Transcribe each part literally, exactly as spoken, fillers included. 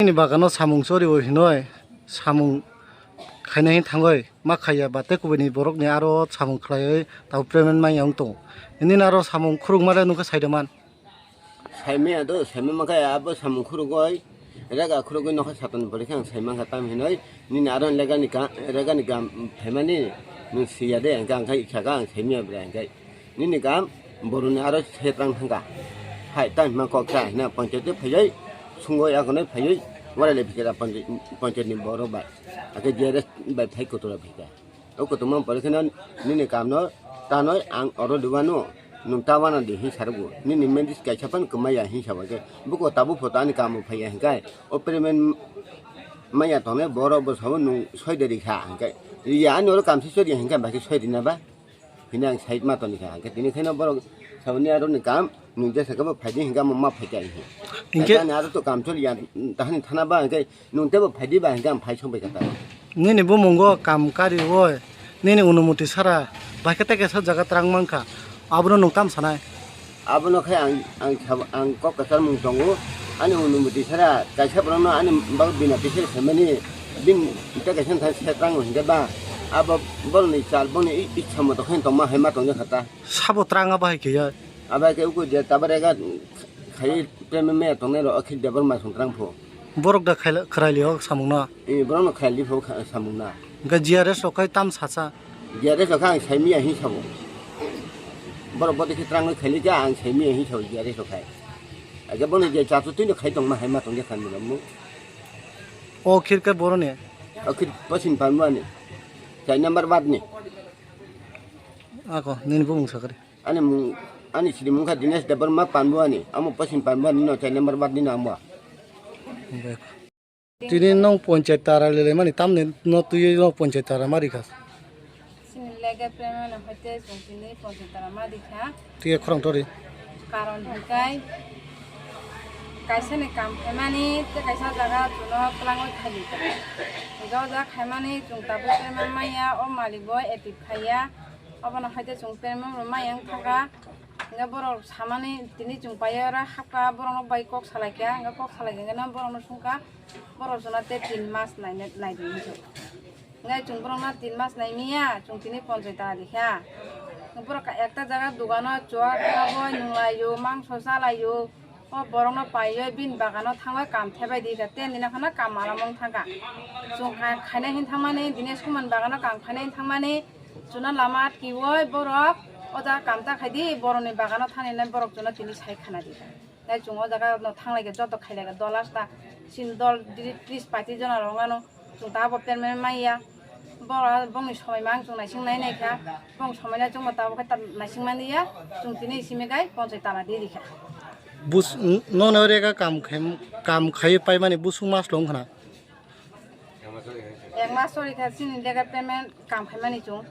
Ni bagano samung choriwi hinoi, samung khaina hin thangoi ma khaiya ba tei kubuni borokni aro samung khlaiwi tabo payment manya wng tongo. Nini aro samung khurukma le nokha saida man. Saimaya do, saima mankha abo samung khurugoi, rega khurugoi nokha satoni pore khe ang saimankha tam hinoi, nini aro legani ka, regani gam phaimani nwng siya de, hingkha ang khai ikha kha ang saimaya bwrwi hingkhai. Nini gam boroni aro setrang thangkha. Hai, tang hima kok cha hina panchayat phaiwi, sungwi agonoi phaiwi, warai le phikira panchayat, panchayat ni borok bai. Ake G R S bai phai kotora phika. O kotorma pore kheno nini kamno tanoi ang oro dubano nwng tabana di hin sarugo. Nini mendis kaisa pan kwmaya hin sabo khe. Buko tabu photo ani kamo phaiya hinkhai. O payment maya tongnai borok bo sabo nwng soi de rikha hinkhai. Riya ani oro kamsi soi riya hinkhai, baki soi rina ba. Hini ang side ma toni kha, hingke tini kheno borok saboni aro ni kam, nung jesa kebo phaidi hingke amo ma phaikha hinke. Hinkhe ani aro to kam choli ya, tahani thana ba hingke nung tebo phaidi ba hingke ang phai song bai kha ta. Nini bumungo kam kari oi, nini onumoti sara, bai khe tei kaisa jaga twrang mankha, abono nung tam sanai? Abono khe ang, ang sab-, ang kok kwchar mung tongo, ani onumoti sara kaisa borokno ani bagwi bina kisa saimani, bini tei kaisa thang setrang hingke ba, abo borokni chal, boni i-, ichha moto khe tongma hai ma tongjakha ta. Sabo twrang abo hai khe ya? Abo hai khe uku je tabar ega khai payment maya tongnai rok, akhir Debbarma song twrang pho. Borok da khaila-, khwraili o samungno? Eh, borokno khwraili pho kha-, samungno. Hingke G R S rok khai tam sacha? G R S rok kha ang saimiya hin sabo. Borok bodi khe twrangwi khaili kha ang saimiya hin sabo G R S rok khai. Age bono je chachu twi no khai tongma hai ma tongya khan ni mo. O khirke boroni? O khir pasin panbani. Chai number bat ni. Ako, nini bumung sakari. Ani mung, ani siri mung kha Dinesh Debbarma Panbuani, amo pasin Panbuani no chai number bat ni no amo. Tini nong ponchai tara lele mani tamni no twi no ponchai tara mari kha. Sini lege payment no hoite chwng tini ponchai tara mari kha. Tiye khorang tori. Karon hikai kaisa ni kam khaimani te kaisa jaga chuno twlangwi khali. Higa o jaga khaimani chwng tabuk payment maya o malik bo active khaiya. Obono haide chwng payment rwmani wng thangkha. Hwnkhe borok samani tini chwng paiyara hakha borokno bai kok salaikha, hwnkhe kok salaikha hwnkhe borokno swngkha borok chwngno tei tin mas naina naidi hinwi. Hwnkhe chwng borokno tin mas naimaya chwng tini ponchai ta rikha. Borok ekta jaga dogano chuak taboi nunglaio, mangso chalaio. O borokno paiwi bini bagano thangwi kam thebai di kha, tei nini kheno kam alamung thangkha. Chwng kha-, khaina hin thangmani, Dinesh Kumar bagano kam khaina hin thangmani, chwngno lama atkiwi borok o jaga kam ta khai di, borokni bagano thani hinwi borok chwngno tini sai khana di kha. Tei chwng o jaga no thanglai kha, joto khailai kha, dol asta, chini dol tri-, tris paiti jona rok wngmano. Chwng ta abo payment manya. Bo, bongni somoi mang chwng naising nai nai kha. Bong somoi no chwngbo tabuk khe ta naising mani ya. Chwng tini simi gai ponchai tala di rikha. Bus-, n-, nono rega kam khem-, kam khai paimani busung mas long khna. Ek mas sori kha chini lega payment kam khaimani chwng.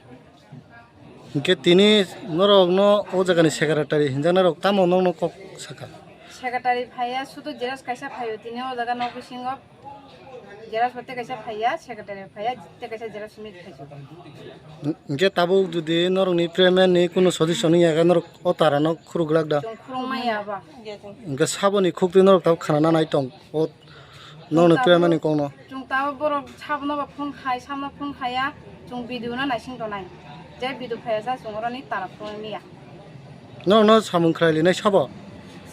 Hinkhe tini norokno o jagani secretary hinjaknairok tamo nokno kok sakha? Secretary phaiya, sudu xerox kaisa phaio tini o jaga nok bisingo. Xerox bo tei kaisa phaiya, secretary phaiya, tei kaisa xerox simi phaijak. Hinkhe tabuk jodi norokni payment ni kunu solution wngya khe norok o tarano khuruk glak da? Chwng khurung maya ba. Hinkhe saboni khuk twi norok tabuk khana nanai tong o norokni payment ni kokno? Chwng tabuk borok sabono ba phone khai, samno phone khaiya, chwng video no naising tonai. Je video phaiya sa chwng oroni tara phone niya. Norokno samung khlai linai sabo?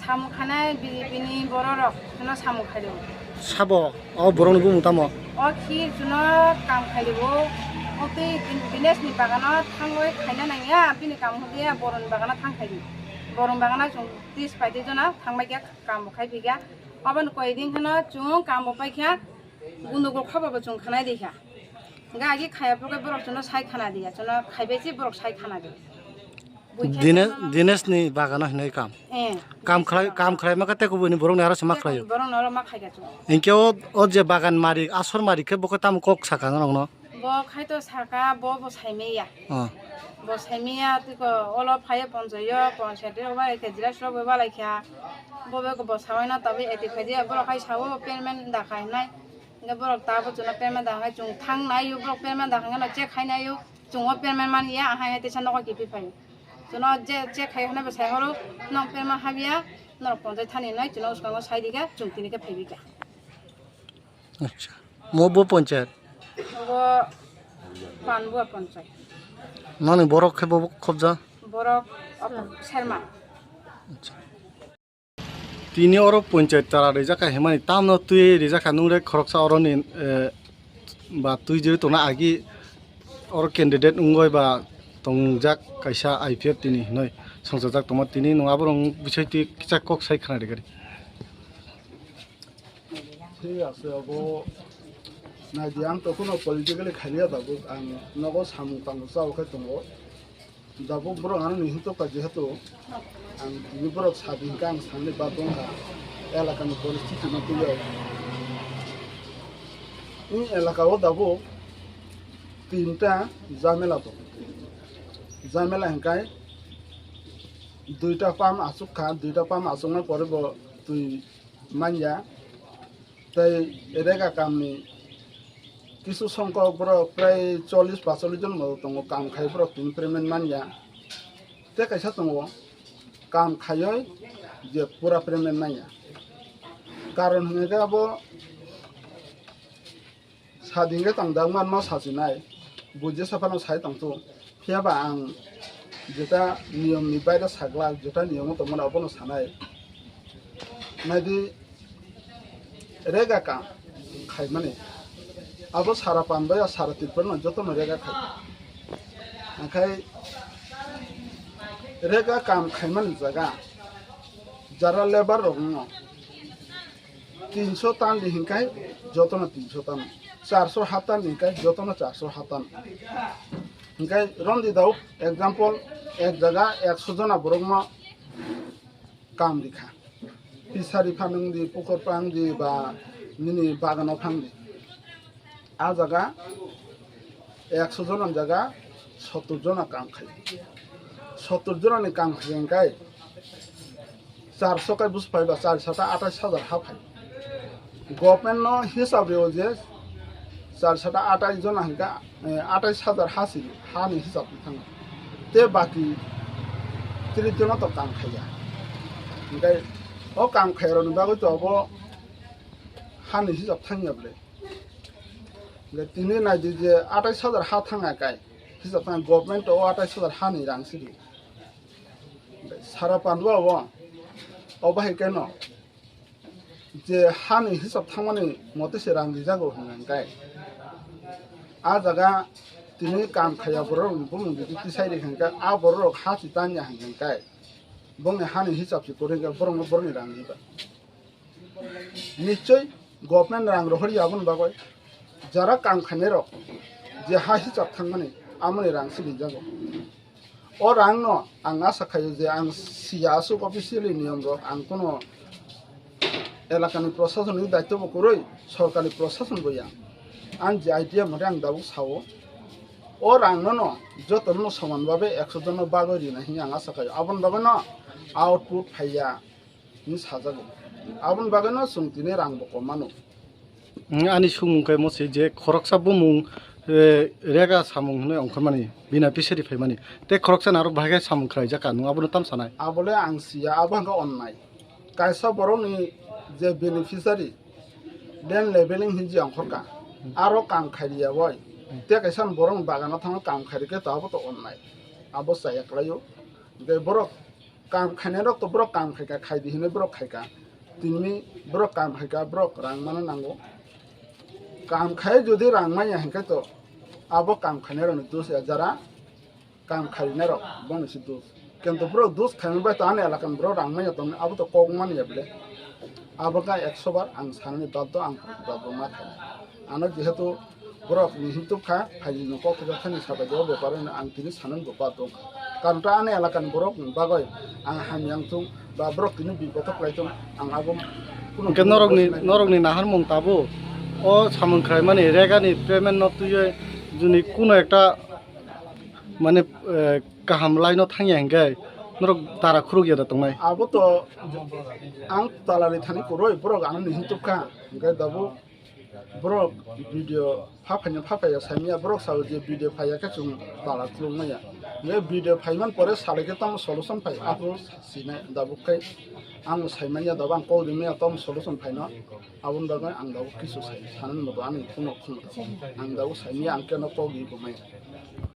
Samung khainai B J P ni borok rok no samung khaio. Sabo? O borokni bumung tamo? O khi chuno kam khaio. O tei bin-, Dinesh ni bagano thangwi khaina nangya, bini kam hwnkhe borokni bagano thang khaidi. Borokni bagano chwng tris paiti jona thangbai kha, kam bo khai phi kha. Aboni koi din kheno chwng kam bo pai kha, gundugul khobo bo chwng khanai di kha. Hwnkhe agi khaya phuru khe borok chuno sai khana di ya, chuno khaibai se borok sai khana di. Buikhe Dine-, tei mama Dinesh ni bagano hinwi kam. Eh. Kam khlai, kam khlai ma khe tei kubuni borok ni aro se ma khlaio. Borok ni aro ma khai kha chwng. Hinkhe o, o je bagan malik, asor malik khe bo khe tamo kok sakha norok no? Bo khai to sakha, bo, bo sai manya. Oh. Bo sai manya, tei ko olo phaiya ponchai yo, ponchai yo, ba khe jira sro bo ba lai kha. Bo be ko bo sawai no tabi eti phai dia, borok khai sao payment da khai nai. Hingke borok tabo chwngno payment da hwnkhai chwng thang nai o, borok payment da hwnkheno check khai nai o, chwng o payment man ya, ahai hai teisa nogo kiphilphai o. Chwngno je check khai hwnai bo sai horo, nwng payment habya, norok ponchai thani nai chwngno bwskango sai rikha, chwng tini khe phai rikha. Acha. Mo bo panchayat? Bo Panbua panchayat. Nani borok khe bo khobja? Borok Serma. Acha. Tini oro panchayat tara rijak kha himani tamno twi rijak kha nung rek khoroksa oroni, eh, ba twi jiri tongna agi oro candidate wngoi ba tongjak kaisa I P F tini hinoi songchajak tongma tini nung aborok bisai twi kisa kok sai khna rigari. Thik ase, abo naidi, ang to kuno politically khaiya tabuk, ang nogo samung tangbo chao khe tongo. Tabuk borok ano ni hinto ka jehetu ang tini borok sadi hinkhe ang sanni ba tongkha elaka ni poristiti no twiwi. Ni elaka o tabuk tinta jamela tongo. Jamela hinkhe duita pump achuk kha, duita pump achukna pore bo twi manya. Tei rega kamni kisu songkok borok prai chollish pacholish jon bo tongo, kam khai borok tini payment manya. Tei kaisa tongo kam khaioi je pura payment manya. Karon hwnwi khe abo sading khe tang dak manma sachinai, buji saphano sai tongthu. Phiya ba ang jeta niyom ni baire saglak, jeta niyom o tongmani abono sanai. Naidi rega kam khaimani. Abo sara Panbaya, sara Tripura no jotono rega khai. Akhai rega kam khaimani jaga jara lebar rok no tinso tan di hinkai jotono tinso tan, charso ha tan di hinkai jotono charso ha tan. Hinkai romdi dao, example, ek jaga ekso jona borok no kam di kha. Pisari phanang di, pukur pang di, ba nini bagano phang di. A jaga ekso jona jaga sottor jona kam khai. Sottor jona ni kam khai hinkai charso kai bus phai ba char sata atais hajar ha phai. Government no hisab rio je char sata atais jona hinka, eh, atais hajar ha si ha ni hisab thang. Te baki tris jona to kam khaiya. Hinkai o kam khairok ni bagwi to obo ha ni hisab thangya bwle. Tini naidi je atais hajar ha thangya kai hisab thang government o atais hajar ha ni rang si di. Sara Pandua o obo hai keno je hani hisab thangmani mote se rang rijago hwnwi hwnkhe, a jaga tini kam khaiya borok bumung bithi tisai ri hwnkhe, a borok ha si tanya hwnkhe bongni hani hisab se kwrwi hwnkhe borokno borokni rang riba. Nichoi government rang rohorya aboni bagwi jara kam khainai rok je ha hisab thangmani amoni rang se rijago. O rang no ang asa khaio je ang siya aswk officially niyom rok ang kuno elakani proshasonni daityo bo kwrwi, sorkarni proshasonbo ya. Ang je idea mote ang tabuk sao, o rang no no jotono no soman babe ekso jon no bagwi rina hinwi ang asa khaio. Aboni bagwi no output phaiya. Hinwi sajago. Aboni bagwino chwng tini rangbo kom mano. Wng, ani sumung khe mo se je khoroksa bumung, eh, rega samung hwnwi ongkhormani, bina pisari phaimani. Tei khoroksa narok bahai khe samung khlaijak ka, nwng abono tam sanai? Abole ang siya, abo hwnkhe onnai. Kaisa borokni je beneficiary, land leveling hinwi ongkhorka, aro kam khairiya bai. Tei kaisa borokni bagano thangwi kam khairikhe to abo to onnai. Abo chaya kwlaio. Hwnkhe borok kam khainai rok to borok kam khaika, khaidi hinwi borok khaika. Tini borok kam khaika, borok rang mano nango. Kam khai jodi rang manya hinkhe to abo kam khainai rokni dos ya, jara kam khainai rok bongni se dos. Kintu borok dos khaima bai to ani elakani borok rang manya tongmani abo to kok manya bwle. Abo kha ekso bar ang sanani baddo, ang baddo ma khainai. Ano jehetu borok ni hintuk kha, phaini no kok thajak thani sabai o bepar no ang tini sanani bo baddo wngkha. Karon ta ani elakani borok ni bagwi ang hamya wngthung ba borok tini bipodo khlai thung, ang abo kuno Hwnkhe norokni, norokni naharmung tabuk o samung khlaimani regani payment no twiwi juni kuno ekta mane, eh, kaham line o thangya hinkhe norok tara khuruk ya da tongnai? Abo to ang talari thani kwrwi borok ano ni hintuk kha, hinkhe tabuk borok video pha phaina pha phaiya saimya, borok sao je video phaiya khe chwng tala khuluk maya. Hinkhe video phaiman pore salai khe tamo solution phai, aphuru sinai tabuk khai Ang sai manya da bang kok di maya tom solution phaino. Abon bagwi ang da kisu sai sanan mo ani phone khum. Ang da sai maya ang keno kok di bo maya.